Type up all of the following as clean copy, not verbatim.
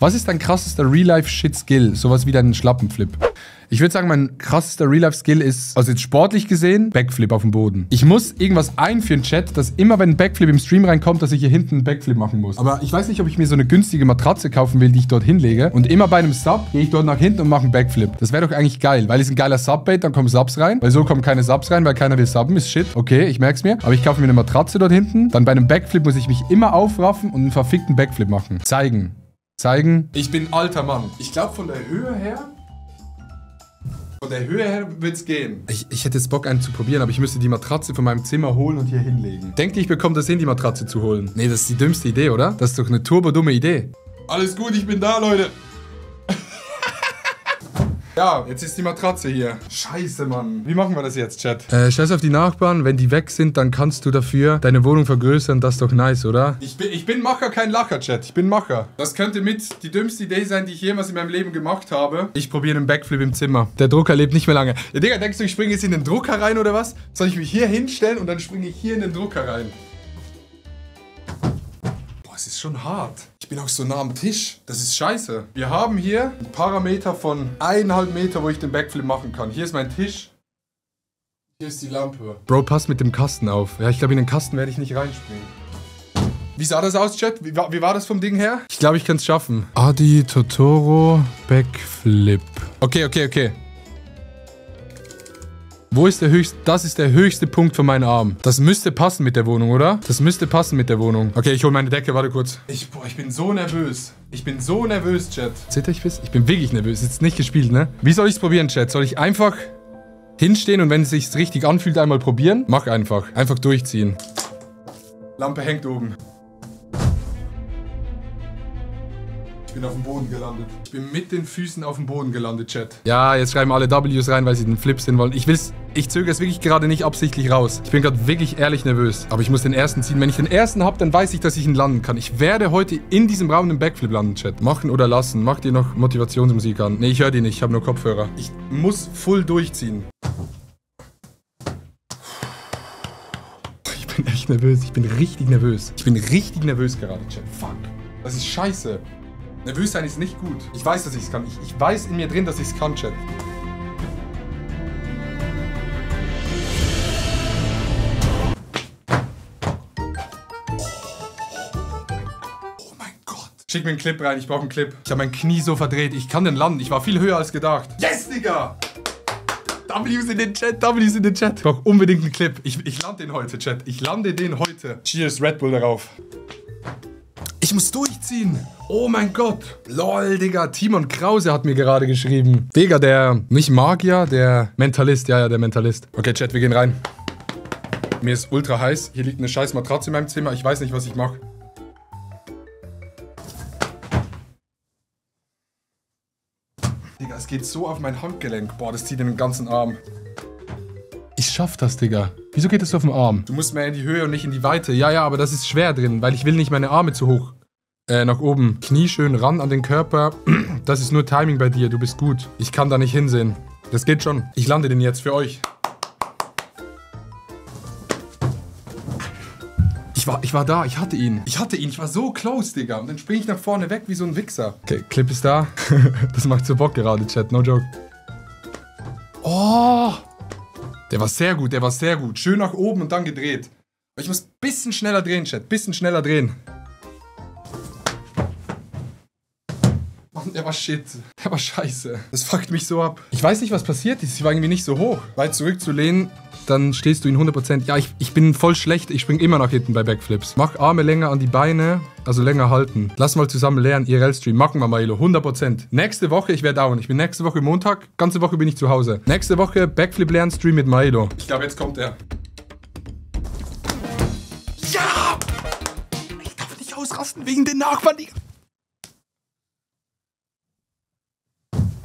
Was ist dein krassester Real-Life-Shit-Skill? Sowas wie dein Schlappenflip. Ich würde sagen, mein krassester Real-Life-Skill ist, also jetzt sportlich gesehen, Backflip auf dem Boden. Ich muss irgendwas einführen, Chat, dass immer, wenn ein Backflip im Stream reinkommt, dass ich hier hinten einen Backflip machen muss. Aber ich weiß nicht, ob ich mir so eine günstige Matratze kaufen will, die ich dort hinlege. Und immer bei einem Sub gehe ich dort nach hinten und mache einen Backflip. Das wäre doch eigentlich geil, weil es ein geiler Subbait, dann kommen Subs rein. Weil so kommen keine Subs rein, weil keiner will subben, ist shit. Okay, ich merk's mir. Aber ich kaufe mir eine Matratze dort hinten. Dann bei einem Backflip muss ich mich immer aufraffen und einen verfickten Backflip machen. Zeigen. Ich bin alter Mann. Ich glaube, von der Höhe her wird's gehen. Ich hätte jetzt Bock, einen zu probieren, aber ich müsste die Matratze von meinem Zimmer holen und hier hinlegen. Denkt ihr, ich bekomme das hin, die Matratze zu holen? Nee, das ist die dümmste Idee, oder? Das ist doch eine turbodumme Idee. Alles gut, ich bin da, Leute. Ja, jetzt ist die Matratze hier. Scheiße, Mann. Wie machen wir das jetzt, Chat? Scheiß auf die Nachbarn. Wenn die weg sind, dann kannst du dafür deine Wohnung vergrößern. Das ist doch nice, oder? Ich bin Macher, kein Lacher, Chat. Ich bin Macher. Das könnte mit die dümmste Idee sein, die ich jemals in meinem Leben gemacht habe. Ich probiere einen Backflip im Zimmer. Der Drucker lebt nicht mehr lange. Ja, Digga, denkst du, ich springe jetzt in den Drucker rein oder was? Soll ich mich hier hinstellen und dann springe ich hier in den Drucker rein? Es ist schon hart. Ich bin auch so nah am Tisch. Das ist scheiße. Wir haben hier einen Parameter von 1,5 Meter, wo ich den Backflip machen kann. Hier ist mein Tisch. Hier ist die Lampe. Bro, pass mit dem Kasten auf. Ja, ich glaube, in den Kasten werde ich nicht reinspringen. Wie sah das aus, Chat? Wie war das vom Ding her? Ich glaube, ich kann es schaffen. Adi Totoro Backflip. Okay. Wo ist der höchste? Das ist der höchste Punkt von meinem Arm. Das müsste passen mit der Wohnung, oder? Das müsste passen mit der Wohnung. Okay, ich hole meine Decke. Warte kurz. Ich bin so nervös. Ich bin so nervös, Chat. Seht ihr, ich bin wirklich nervös. Ist nicht gespielt, ne? Wie soll ich es probieren, Chat? Soll ich einfach hinstehen und wenn es sich richtig anfühlt, einmal probieren? Mach einfach. Einfach durchziehen. Lampe hängt oben. Ich bin auf dem Boden gelandet. Ich bin mit den Füßen auf dem Boden gelandet, Chat. Ja, jetzt schreiben alle Ws rein, weil sie den Flip sehen wollen. Ich zögere es wirklich gerade nicht absichtlich raus. Ich bin gerade wirklich ehrlich nervös. Aber ich muss den ersten ziehen. Wenn ich den ersten habe, dann weiß ich, dass ich ihn landen kann. Ich werde heute in diesem Raum einen Backflip landen, Chat. Machen oder lassen. Macht ihr noch Motivationsmusik an? Nee, ich höre die nicht. Ich habe nur Kopfhörer. Ich muss full durchziehen. Ich bin echt nervös. Ich bin richtig nervös. Ich bin richtig nervös gerade, Chat. Fuck. Das ist scheiße. Nervös sein ist nicht gut. Ich weiß, dass ich es kann. Ich weiß in mir drin, dass ich es kann, Chat. Oh mein Gott. Schick mir einen Clip rein. Ich brauche einen Clip. Ich habe mein Knie so verdreht. Ich kann den landen. Ich war viel höher als gedacht. Yes, Digga! W's in den Chat. Ich brauche unbedingt einen Clip. Ich lande den heute, Chat. Ich lande den heute. Cheers, Red Bull darauf. Ich muss durchziehen. Oh mein Gott. Lol, Digga. Timon Krause hat mir gerade geschrieben. Digga, der, nicht Magier, der Mentalist. Ja, der Mentalist. Okay, Chat, wir gehen rein. Mir ist ultra heiß. Hier liegt eine scheiß Matratze in meinem Zimmer. Ich weiß nicht, was ich mache. Digga, es geht so auf mein Handgelenk. Boah, das zieht in den ganzen Arm. Ich schaff das, Digga. Wieso geht das so auf den Arm? Du musst mehr in die Höhe und nicht in die Weite. Ja, aber das ist schwer drin, weil ich will nicht meine Arme zu hoch. Nach oben. Knie schön ran an den Körper. Das ist nur Timing bei dir. Du bist gut. Ich kann da nicht hinsehen. Das geht schon. Ich lande den jetzt für euch. Ich war da. Ich hatte ihn. Ich war so close, Digga. Und dann springe ich nach vorne weg wie so ein Wichser. Okay, Clip ist da. Das macht so Bock gerade, Chat. No joke. Oh! Der war sehr gut. Schön nach oben und dann gedreht. Aber ich muss ein bisschen schneller drehen, Chat. Bisschen schneller drehen. Mann, der war shit. Der war scheiße. Das fuckt mich so ab. Ich weiß nicht, was passiert ist. Ich war irgendwie nicht so hoch. Weit zurückzulehnen, dann stehst du in 100%. Ja, ich bin voll schlecht. Ich spring immer nach hinten bei Backflips. Mach Arme länger an die Beine. Also länger halten. Lass mal zusammen lernen. IRL-Stream. Machen wir, Mailo. 100%. Nächste Woche, ich werde down. Ich bin nächste Woche Montag. Ganze Woche bin ich zu Hause. Nächste Woche Backflip-Lernen-Stream mit Mailo. Ich glaube, jetzt kommt er. Ja! Ich darf nicht ausrasten wegen den Nachbarn.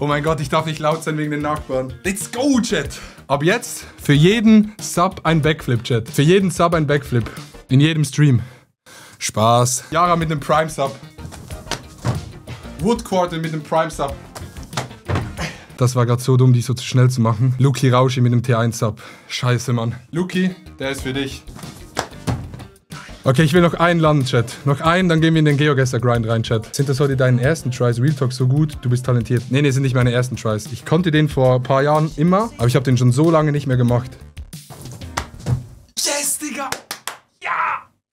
Oh mein Gott, ich darf nicht laut sein wegen den Nachbarn. Let's go, Chat. Ab jetzt für jeden Sub ein Backflip, Chat. Für jeden Sub ein Backflip. In jedem Stream. Spaß. Yara mit einem Prime-Sub. Woodquarter mit einem Prime-Sub. Das war gerade so dumm, die so zu schnell zu machen. Luki Rauschi mit einem T1-Sub. Scheiße, Mann. Luki, der ist für dich. Okay, ich will noch einen landen, Chat. Noch einen, dann gehen wir in den GeoGuessr-Grind rein, Chat. Sind das heute deine ersten Tries? Real Talk so gut, du bist talentiert. Nee, sind nicht meine ersten Tries. Ich konnte den vor ein paar Jahren immer, aber ich habe den schon so lange nicht mehr gemacht. Yes, Digga! Ja!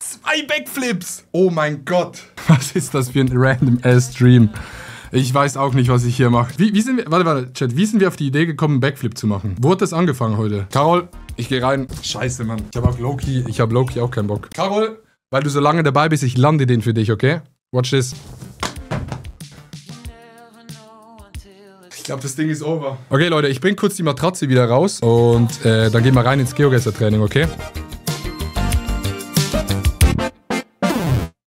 2 Backflips! Oh mein Gott! Was ist das für ein random-ass-Stream? Ich weiß auch nicht, was ich hier mache. Wie sind wir... Warte, Chat. Wie sind wir auf die Idee gekommen, einen Backflip zu machen? Wo hat das angefangen heute? Carol, ich gehe rein. Scheiße, Mann. Ich habe Low-Key auch keinen Bock. Carol, weil du so lange dabei bist, ich lande den für dich, okay? Watch this. Ich glaube, das Ding ist over. Okay, Leute, ich bring kurz die Matratze wieder raus und dann gehen wir rein ins GeoGuessr-Training, okay?